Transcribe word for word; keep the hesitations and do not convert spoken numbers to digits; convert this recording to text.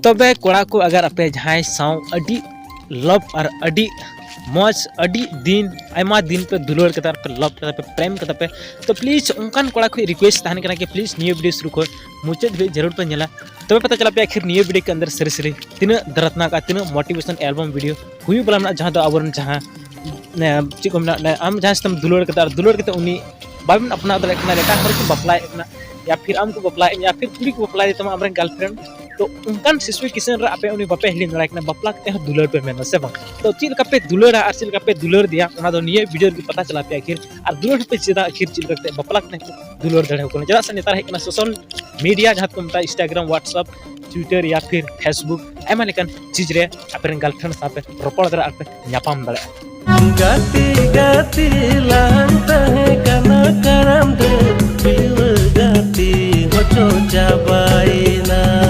ᱛᱚᱵᱮ ᱠᱚᱲᱟ ᱠᱚ, ᱟᱜᱟᱨ ᱟᱯᱮ ᱡᱟᱦᱟᱸᱭ ᱥᱟᱶ ᱟᱹᱰᱤ ᱞᱚᱵᱷ ᱟᱨ ᱟᱹᱰᱤ ᱢᱚᱡᱽ, ᱟᱹᱰᱤ ᱫᱤᱱ, ᱟᱭᱢᱟ ᱫᱤᱱ ᱯᱮ ᱫᱩᱞᱟᱹᱲ ᱠᱟᱫᱟ, ᱯᱮ ᱞᱚᱵᱷ ᱠᱟᱫᱟ, ᱯᱮ ᱯᱨᱮᱢ ᱠᱟᱫᱟ ᱯᱮ, ᱛᱚ ᱯᱞᱤᱡᱽ ᱚᱱᱠᱟᱱ ᱠᱚᱲᱟ ᱠᱚ ᱨᱤᱠᱩᱭᱮᱥᱴ ᱛᱟᱦᱮᱱ ᱠᱟᱱᱟ ᱠᱤ ᱯᱞᱤᱡᱽ ᱱᱤᱭᱟᱹ ᱵᱷᱤᱰᱤᱭᱳ ᱥᱩᱨᱩ ᱠᱷᱚᱱ ᱢᱩᱪᱟᱹᱫ ᱫᱷᱟᱹᱵᱤᱡ ᱡᱟᱹᱨᱩᱲ ᱯᱮ ᱧᱮᱞᱟ᱾ ᱛᱚᱵᱮ ᱯᱟᱛᱟ ᱪᱟᱞᱟᱜ ᱯᱮ ᱟᱹᱠᱷᱤᱨ ᱱᱤᱭᱟᱹ ᱵᱷᱤᱰᱤᱭᱳ ᱠᱮ ᱟᱱᱫᱟᱨ ᱥᱟᱹᱨᱤ ᱥᱟᱹᱨᱤ ᱛᱤᱱᱟᱹᱜ ᱫᱟᱨᱫᱽᱱᱟᱠ ᱟᱨ ᱛᱤᱱᱟᱹᱜ ᱢᱳᱴᱤᱵᱷᱮᱥᱚᱱ ᱮᱞᱵᱟᱢ ᱵᱷᱤᱰᱤᱭᱳ ᱦᱩᱭᱩᱜ ᱵᱚᱞᱟ ᱢᱮᱱᱟᱜᱼᱟ, ᱡᱟᱦᱟᱸ ᱫᱚ ᱟᱵᱚᱨᱮᱱ ᱡᱟᱦᱟᱸ ᱪᱮᱫ ᱠᱚ ᱢᱮᱱᱟ, ᱟᱢ ᱡᱟᱦᱟᱸᱭ ᱥᱟᱛᱮᱢ ᱫᱩᱞᱟᱹᱲ ᱠᱟᱫᱟ ᱟᱨ ᱫᱩᱞᱟᱹᱲ ᱠᱟᱛᱮ ᱩᱱᱤ ᱵᱟᱵᱮᱱ ᱟᱯᱱᱟᱨ ᱫᱟᱲᱮᱭᱟᱜ ᱠᱟᱱᱟ, ᱮᱴᱟᱜ ᱦᱚᱲ ᱠᱚ ᱵᱟᱯᱞᱟᱭᱮᱫ ᱠᱟᱱᱟ, ᱭᱟ ᱯᱷᱤᱨ ᱟᱢ ᱠᱚ ᱵᱟᱯᱞᱟᱭᱮᱫ ᱢᱮᱭᱟ, ᱭᱟ ᱯᱷᱤᱨ ᱠᱩᱲᱤ ᱠᱚ ᱵᱟᱯᱞᱟᱭᱮᱫ ᱛᱟᱢᱟ ᱟᱢᱨᱮᱱ ᱜᱟᱨᱞᱯᱷᱨᱮᱱᱰ, ᱛᱚ ᱚᱱᱠᱟᱱ ᱥᱤᱪᱩᱭᱮᱥᱚᱱ ᱨᱮ ᱟᱯᱮ ᱩᱱᱤ ᱵᱟᱯᱮ ᱦᱤᱲᱤᱧ ᱫᱟᱲᱮᱭᱟᱜ ᱠᱟᱱᱟ, ᱵᱟᱯᱞᱟ ᱠᱟᱛᱮ ᱦᱚᱸ ᱫᱩᱞᱟᱹᱲ ᱯᱮ ᱢᱮᱱᱟ ᱥᱮ ᱵᱟᱝ? ᱛᱚ ᱪᱮᱫ ᱞᱮᱠᱟ ᱯᱮ ᱫᱩᱞᱟᱹᱲᱟ ᱟᱨ ᱪᱮᱫ ᱞᱮᱠᱟ ᱯᱮ ᱫᱩᱞᱟᱹᱲ ᱫᱮᱭᱟ, ᱚᱱᱟ ᱫᱚ ᱱᱤᱭᱟᱹ ᱵᱷᱤᱰᱤᱭᱳ ᱨᱮᱜᱮ ᱯᱟᱛᱟ ᱪᱟᱞᱟᱜ ᱯᱮ ᱟᱹᱠᱷᱤᱨ᱾ ᱟᱨ ᱫᱩᱞᱟᱹᱲ ᱦᱚᱸᱯᱮ ᱪᱮᱫᱟ ᱟᱹᱠᱷᱤᱨ ᱪᱮᱫ ᱞᱮᱠᱟ ᱠᱟᱛᱮ ᱵᱟᱯᱞᱟ ᱠᱟᱛᱮ ᱦᱚᱸ ᱫᱩᱞᱟᱹᱲ ᱫᱟᱲᱮᱭᱟᱠᱚ ᱠᱟᱱᱟ, ᱪᱮᱫᱟᱜ ᱥᱮ ᱱᱮᱛᱟᱨ ᱦᱮᱡ ᱠᱟᱱᱟ ᱥᱳᱥᱟᱞ ᱢᱤᱰᱤᱭᱟ, ᱡᱟᱦᱟᱸ ᱠᱚ ᱢᱮᱛᱟᱜᱼᱟ ᱤᱱᱥᱴᱟᱜᱨᱟᱢ, ᱣᱟᱴᱥᱮᱯ, ᱴᱩᱭᱴᱟᱨ ᱭᱟ ᱯᱷᱤᱨ ᱯᱷᱮᱥᱵᱩᱠ, ᱟᱭᱢᱟ ᱞᱮᱠᱟᱱ ᱪᱤᱡᱽ ᱨᱮ ᱟᱯᱮ ᱨᱮᱱ ᱜᱟᱨᱞᱯᱷᱨᱮᱱᱰ ᱥᱟᱶ ᱯᱮ ᱨᱚᱯᱚᱲ ᱫᱟᱲᱮᱭᱟᱜᱼᱟ, ᱯᱮ ᱧᱟᱯᱟᱢ ᱫᱟᱲᱮᱭᱟᱜᱼᱟ᱾ ᱜᱟᱛᱮ ᱜᱟᱛᱮ ᱞᱟᱝ ᱛᱟᱦᱮᱸ ᱠᱟᱱᱟ ᱠᱟᱨᱟᱢ ᱫᱟᱹᱨ, ᱯᱤᱲᱣᱟᱹ ᱜᱟᱛᱮ ᱦᱚᱪᱚ ᱪᱟᱵᱟᱭᱮᱱᱟ᱾